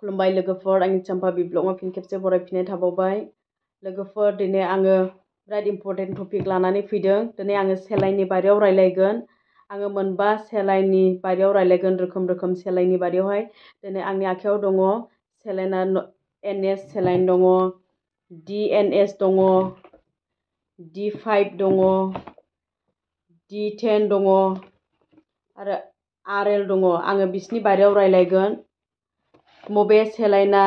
खुलुमबाय लोगोफोर, आंनि चम्पा ब्लगआव फिन खेबसे बरायफिननाय थाबावबाय। लोगोफोर, दिनै आङो बिराद इम्परटेन्ट टपिक लानानै फैदों। दिनै आङो सेलाइननि बारेयाव रायलायगोन। आङो मोनबा सेलाइननि बारेयाव रायलायगोन, रोखोम सेलाइननि बारेयावहाय। दिनै आंनि आखायाव दङ सेलाइना NS सेलाइन दङ, DNS दङ, D5 दङ, D10 दङ आरो RL दङ। आङो बिसिनि बारेयाव रायलायगोन। मबे सेलाइना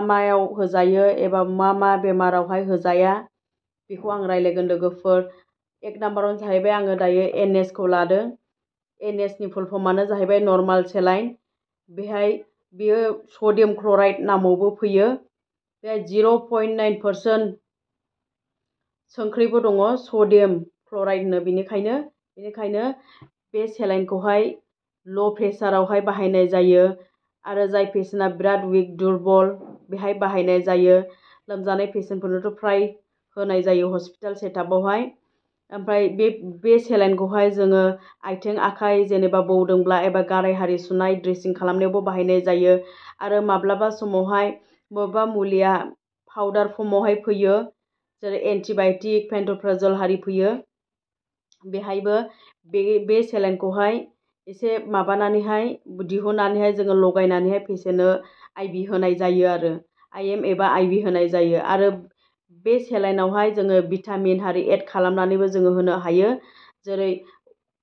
मायाव होजायो एबा मा बेमारावहाय होजाया बेखौ आं रायलायगोन लोगोफोर। एक नाम्बारावनो जाहैबाय आङो दायो NS खौ लादों। NS नि फुल फर्मानो जाहैबाय नर्माल सेलाइन। बेयो सडियाम क्लराइड नामावबो फैयो। बे 0.9% संख्रिबो दङ, सडियाम क्लराइड होनो। बेनिखायनो बे सेलाइनखौहाय ल' प्रेसारावहाय बाहायनाय जायो आरो जाय पेसेन्टआ बिराद उइक दुरबल बेहाय बाहायनाय जायो। लोमजानाय पेसेन्टफोरनोथ' फ्राय होनाय जायो हस्पिटाल सेटआपआवहाय। ओमफ्राय बे सेलाइनखौहाय जोङो आथिं आखाइ जेनेबा बौदोंब्ला एबा गाराय हारि सुनाय ड्रेसिं खालामनायावबो बाहायनाय जायो। आरो माब्लाबा समावहाय बबेबा मुलिया पाउडार फर्मावहाय फैयो, जेरै एन्टिबाय'टिक पेन्ट'प्राजल हारि फैयो। बेहायबो बे सेलाइनखौहाय एसे माबानानैहाय दिहुननानैहाय जोङो लगायनानैहाय पेसेन्टनो IV होनाय जायो आरो IM एबा IV होनाय जायो। आरो बे सेलाइनावहाय जोङो भिटामिन हारि एड खालामनानैबो जोङो होनो हायो। जेरै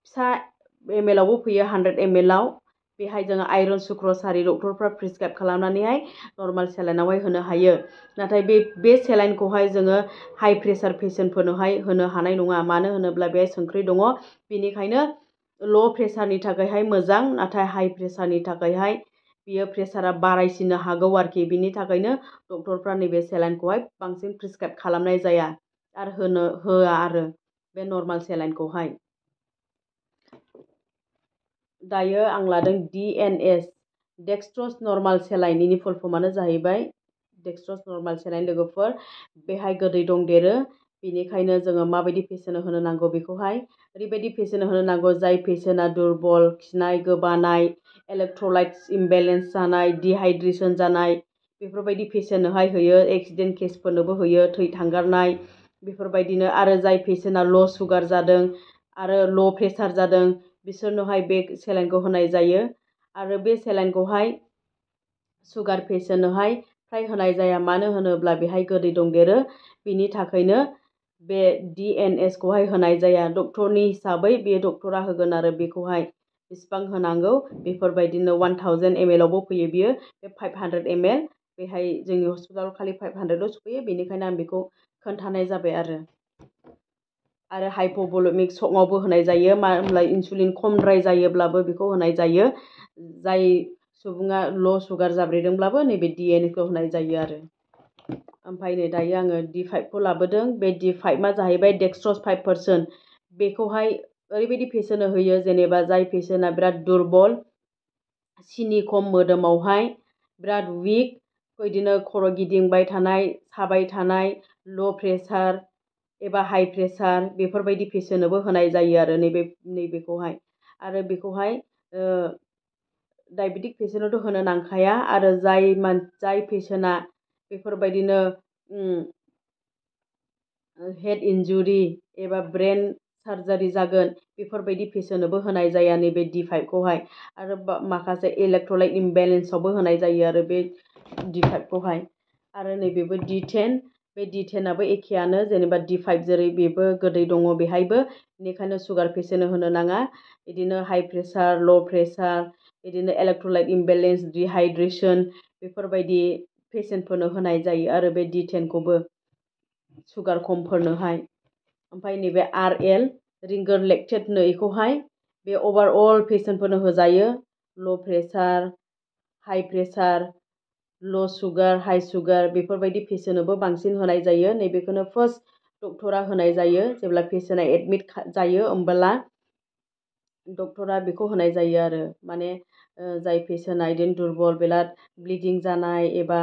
फिसा ml आवबो फैयो 100 ml आव। बेहाय जोङो आयरन सुक्रस हारि डक्टरफ्रा प्रिसक्राइब खालामनानैहाय नर्माल सेलाइनावहाय होनो हायो। नाथाय बे सेलाइनखौहाय जोङो हाइ प्रेसार पेसेन्टफोरनोहाय होनो हानाय नङा। मानो होनोब्ला बेहाय संख्रि दङ। बेनिखायनो ल' प्रेसारनि थाखायहाय मोजां, नाथाय हाइ प्रेसारनि थाखायहाय बियो प्रेसारा बारायसिननो हागौ आरोखि। बिनि थाखायनो डक्टरफ्रा नैबे सेलाइनखौहाय बांसिन प्रिसक्राइब खालामनाय जाया आरो होआ आरो बे नर्माल सेलाइनखौहाय। दायो आं लादों DNS डेक्सट्रस नर्माल सेलाइन। बेनि फुल फर्मानो जाहैबाय डेक्सट्रस नर्माल सेलाइन लोगोफोर। बेहाय गोदै दंदेरो। बेनिखायनो जोङो माबायदि पेसेन्टनो होनो नांगौ बेखौहाय ओरैबायदि पेसेन्टनो होनो नांगौ जाय पेसेन्टआ दुरबल, खिनाय गोबानाय, इलेक्ट्रलाइट्स इमबेलेन्स जानाय, डिहाइड्रेसन जानाय बेफोरबायदि पेसेन्टनोहाय होयो। एक्सिडेन्ट केसफोरनोबो होयो, थै थांगारनाय बेफोरबायदिनो। आरो जाय पेसेन्टआ ल' सुगार जादों आरो ल' प्रेसार जादों बिसोरनोहाय बे सेलाइनखौ होनाय जायो। आरो बे सेलाइनखौहाय सुगार पेसेन्टनोहाय फ्राय होनाय जाया। मानो होनोब्ला बेहाय गोदै दंदेरो। बिनि थाखायनो बे DNS खौहाय होनाय जाया। डक्टरनि हिसाबै बे डक्टरा होगोन आरो बेखौहाय बेसेबां होनांगौ बेफोरबायदिनो 1000 ml आवबो फैयो बियो। बे 500 ml बेहाय जोंनि हस्पिटालाव खालि 500 ल' सफैयो। बेनिखायनो आं बेखौ खोन्थानाय जाबाय आरो हाइप'भलमिक शकआवबो होनाय जायो। मानो होनब्ला इनसुलिन खमद्राय जायोब्लाबो बेखौ होनाय जायो। जाय सुबुङा ल' सुगार जाब्रेदोंब्लाबो नैबे DNS खौ होनाय जायो आरो। ओमफ्राय नै दायो आङो D5 खौ लाबोदों। बे D5 आ जाहैबाय डेक्सट्रस 5%। बेखौहाय ओरैबायदि पेसेन्टनो होयो जेनेबा जाय पेसेन्टआ बिराद दुरबल, सिनि खम मोदोमावहाय, बिराद उइक, बिदिनो खर' गिदिंबाय थानाय, साबाय थानाय, ल' प्रेसार एबा हाइ प्रेसार बेफोरबायदि पेसेन्टनोबो होनाय जायो आरो नैबेखौहाय। आरो बेखौहाय डायबेटिक पेसेन्टनोथ' होनो नांखाया। आरो जाय पेसेन्टआ बेफोरबायदिनो हेड इन्जुरि एबा ब्रेन सार्जारि जागोन बेफोरबायदि पेसेन्टनोबो होनाय जाया नैबे D5 खौहाय। आरो माखासे इलेक्ट्रलाइट इमबेलेन्सआवबो होनाय जायो आरो बे D5 खौहाय। आरो नैबेबो D10। बे D10 आबो एखेयानो जेनेबा D5 जेरै बेबो गोदै दङ बेहायबो। बेनिखायनो सुगार पेसेन्टनो होनो नाङा। बिदिनो हाइ प्रेसार, ल' प्रेसार, बिदिनो इलेक्ट्रलाइट इमबेलेन्स, डिहाइड्रेसन बेफोरबायदि पेसेन्टफोरनो होनाय जायो आरो बे D10 खौबो सुगार खमफोरनोहाय। ओमफ्राय नैबे RL रिंगार लेक्टेटनो बेखौहाय बे अभारअल पेसेन्टफोरनो होजायो। ल' प्रेसार, हाइ प्रेसार, ल' सुगार, हाइ सुगार बेफोरबायदि पेसेन्टनोबो बांसिन होनाय जायो। नैबेखौनो फार्स्ट डक्टरा होनाय जायो। जेब्ला पेसेन्टआ एडमिट जायो होमब्ला डक्टरा बेखौ होनाय जायो आरो। माने जाय पेसेन्टआ बिदिनो दुरबल, बिराद ब्लिडिं जानाय एबा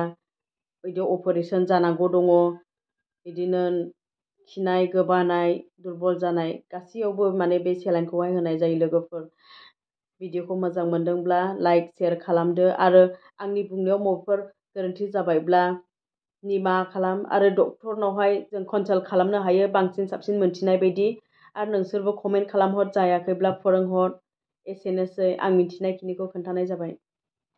बिदि अपारेसन जानांगौ दङ, बिदिनो खिनाय गोबानाय, दुरबल जानाय गासैयावबो माने बे सेलाइनखौहाय होनाय जायो लोगोफोर। भिडिअखौ मोजां मोनदोंब्ला लाइक शेयार खालामदो आरो आंनि बुंनायाव माबाफोर गोरोन्थि जाबायब्ला निमाहा खालाम आरो डक्टरनावहाय जों कनसाल्ट खालामनो हायो बांसिन साबसिन मोनथिनाय बायदि आरो नोंसोरबो कमेन्ट खालामहर जायाखैब्ला फोरोंहर एसेनोसै आं मिथिनायखिनिखौ खोन्थानाय जाबाय।